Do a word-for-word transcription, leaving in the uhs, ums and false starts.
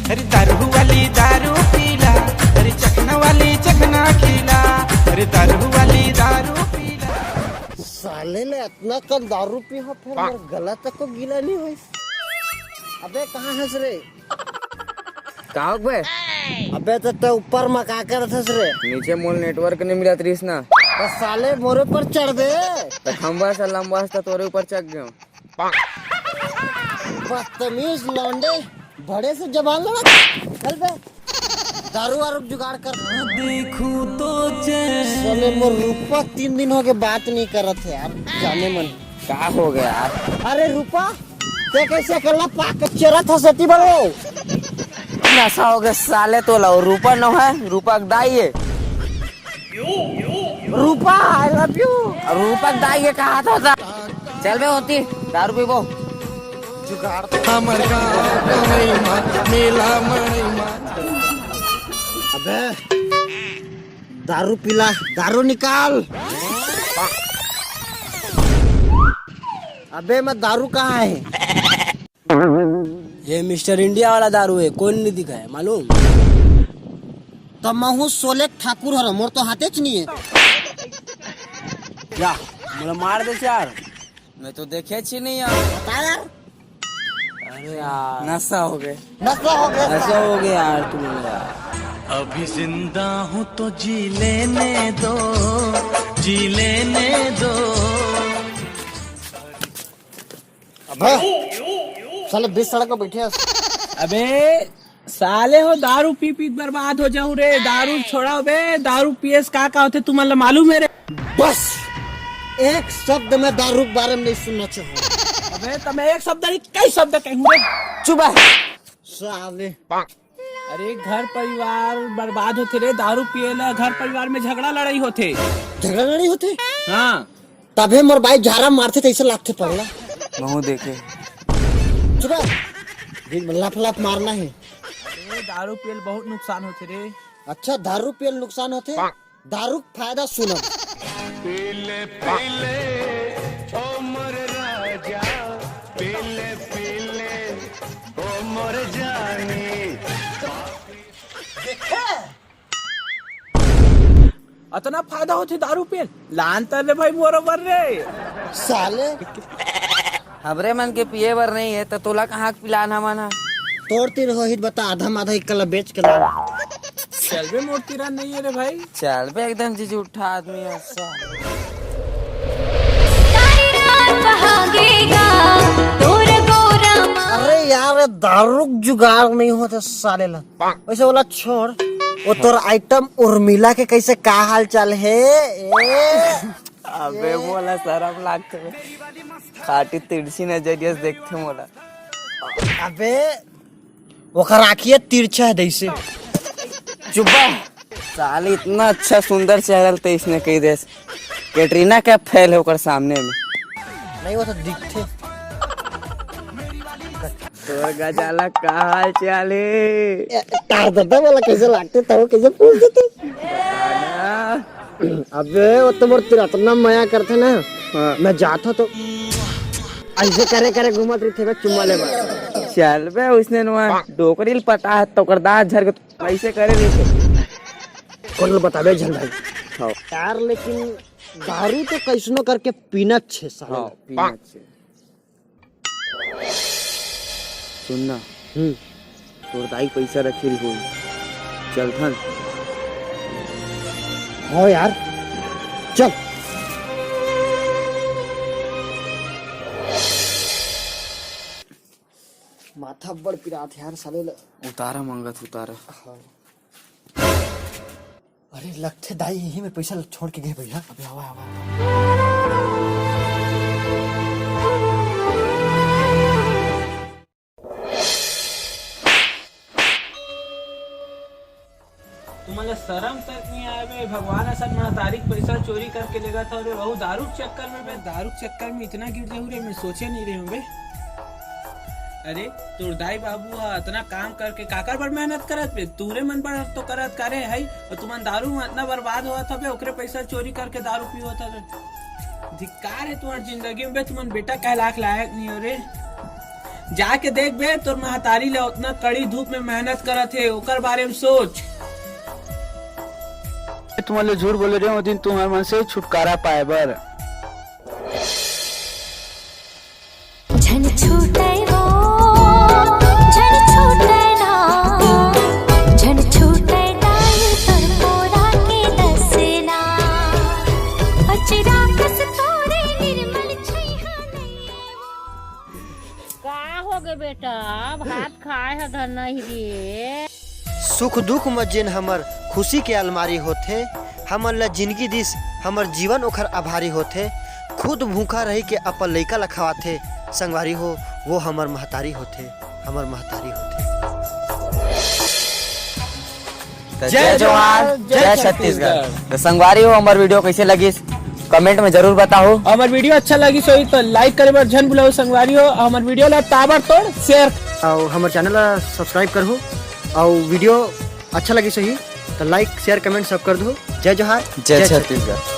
अरे दारू वाली दारू पीला, अरे चखना वाली चखना खीला, अरे दारू वाली दारू पीला। साले ने इतना कन दारू पी हो, फिर मोर गला तक को गीला नहीं होइस। अबे कहाँ हस रे? का हो बे? अबे तो ते ऊपर में का करत हस रे? नीचे मोल नेटवर्क नहीं मिलत रहीस ना। बस साले मोरे पर चढ़ दे। तो खंबा से लंबा से तोरे ऊपर चढ़ गयो। बदतमीज लौंडे, बड़े से जबान लड़ा। चल बे, दारू वारू जुगाड़ कर। देखूं तो चैन। साले मोर रूपा तीन दिन हो गए बात नहीं करत है यार, जाने मन। का हो गया यार? अरे रूपा, ते कैसे अकेला पाक के चेरा था सती बलो? नशा हो गया साले तोला, रूपा न है, रूपा के दाई है। रूपा, I love you। रूपा के दाई ये कहा था, था। चल बे होती, दारू पीबो। जुगाड़ तो हमर गाँव गंगई मा, मेला मड़ई मा। अबे, दारू पीला, दारू निकाल। अबे, मैं दारू कहाँ है? ये मिस्टर इंडिया वाला दारू है, कोई नहीं दिखा है, मालूम? तो महू सोले ठाकुर हरो, मोर तो हाथे च नहीं है। या, मोला मार दे यार। मैं तो देखे छी नहीं यार। बता यार। अरे यार। नशा हो गए। नशा हो गया। नशा हो गया यार तुम लोग यार। अभी जिंदा हूँ तो जी लेने दो, जी लेने दो। अबे, साले बीच सड़क पे बैठे हैं। अबे, साले हो, दारू पी पी बर्बाद हो जाऊं रे। दारू छोड़ा बे, दारू पिए से का का होथे तुमन ला मालूम है रे? बस एक शब्द मैं दारू के बारे में नहीं सुनना चाहूँ। अबे, तो मैं एक शब्द नहीं, कई शब्द कहूँ रे। चुप है साले। अरे, घर परिवार बर्बाद होथे रे, दारू पिए ला घर परिवार में झगड़ा लड़ाई होथे। झगड़ा लड़ाई होथे? हाँ। तभे मोर बाई झारा मारथे तैसे लागथे पगला। महू देखे। चुप रह। लफ लफ मारना है। अरे, दारू पियल बहुत नुकसान होथे रे। अच्छा, दारू पियल नुकसान होथे? दारू के फायदा सुनब। पीले पीले ओ मोर राजा, पीले पीले ओ मोर जानी। देखे? अतना फायदा होथे दारू पियल? लान तर रे भाई मोर बर रे। साले। हमरे मन के पिए बर नहीं है, तो तोला कहाँ के पिलान हमन हा? तोर तीर होही त बता, आधा माधा इक्कला बेच के ला। चल बे, मोर तीरा नहीं है रे भाई। चल बे, एकदम जी झूठा आदमी है, साले। सारी रात बहागेगा तोर गोरा मा। अरे यार, ये दारू के जुगाड़ नहीं होते साले ला। वैसे वाला छोड़, वो तोर आइटम उर्मिला के कैसे, का हाल चाल है? ए? अबे मोला शरम लागथे बे। खाटी तिरछी नजरिया से देखथे मोला। अबे ओकर आँखिया तिरछा है जैसे। चुप बा। साले इतना अच्छा सुंदर चेहरा ल तइसने कहि देस। कैटरीना कैफ फेल है ओकर सामने में। नहीं, वो तो दिखथे। तोर गजाला का हाल चाल है? ए, तार दादा वाला कैसे लागथे, तो कैसे पूछ देथे? अबे, वो तो मोर तीर अतना मया करथे ना, हाँ। मैं जाथों तो ऐसे करे करे घूमत रहिथे बे, चुम्मा ले बर। चल बे, उसने नुआ डोकरी ल पटा है, तो ओकर दांत झर के ऐसे करे रहिथे। कोन ल बताबे झन भाई। हाँ। यार, लेकिन दारू तो कैसनो करके पीना छे साले। हाँ, पीना छे। सुन ना। हम्म। तोर दाई पैसा रखे रही होई। चल थन। हो यार। चल। माथा बड़ पिरात यार साले ल। उतारा मंगत उतारा। हाँ। अरे, लगथे दाई यही में पैसा छोड़ के गए भैया। अबे आवा, आवा, आवा। तुमन ला शरम तक नहीं आए बे, भगवान असन महतारी के पैसा चोरी करके लेगत हव रे, वहू दारू के चक्कर में बे। दारू के चक्कर में इतना गिर जाऊ रे, मैं सोचे नहीं रहे हूँ बे। अरे, तोर दाई बाबू ह अतना काम करके काकर बर मेहनत करत बे? तुरे मन बर तो करत करे हई, अउ तुमन दारू में अतना बर्बाद होवत हवे, ओकरे पैसा चोरी करके दारू पीवत हवे। धिक्कार हे तुम्हार जिंदगी में बे, तुमन बेटा कहलाक लायक नहीं हो रे। जाके देख बे, तोर महतारी ला, ओतना कड़ी धूप में मेहनत करत हे, ओकर बारे में सोच। तुमन ले झूठ बोले रहे, वो दिन तुमन मन से छुटकारा पाए बर। झन छूटे वो, झन छूटे ना, झन छूटे दाई तोर पोरा के दसना। अचरा कस तोरे निर्मल छैहा नइये वो। का होगे बेटा, भात खाए ह धन नहीं रे। सुख दुख म जेन हमर खुशी के अलमारी होथे, हमन ल जिनगी दिस हमर जीवन ओखर आभारी होथे। खुद भूखा रहि के अपन लइका ल खवाथे, संगवारी हो, वो हमर महतारी होथे, हमर महतारी होथे। त जय जोहार, जय छत्तीसगढ़। त संगवारी हो, हमर video कइसे लगिस, comment में जरूर बताहू। हमर video अच्छा लगिस होही त like करे बर झन भुलाहू संगवारी हो। हमर video ला ताबड़तोड़ share। अउ हमर channel ला subscribe करहू। अउ video अच्छा लगिस होही त like, share, comment सब कर दहू। जय जोहार, जय जय छत्तीसगढ़।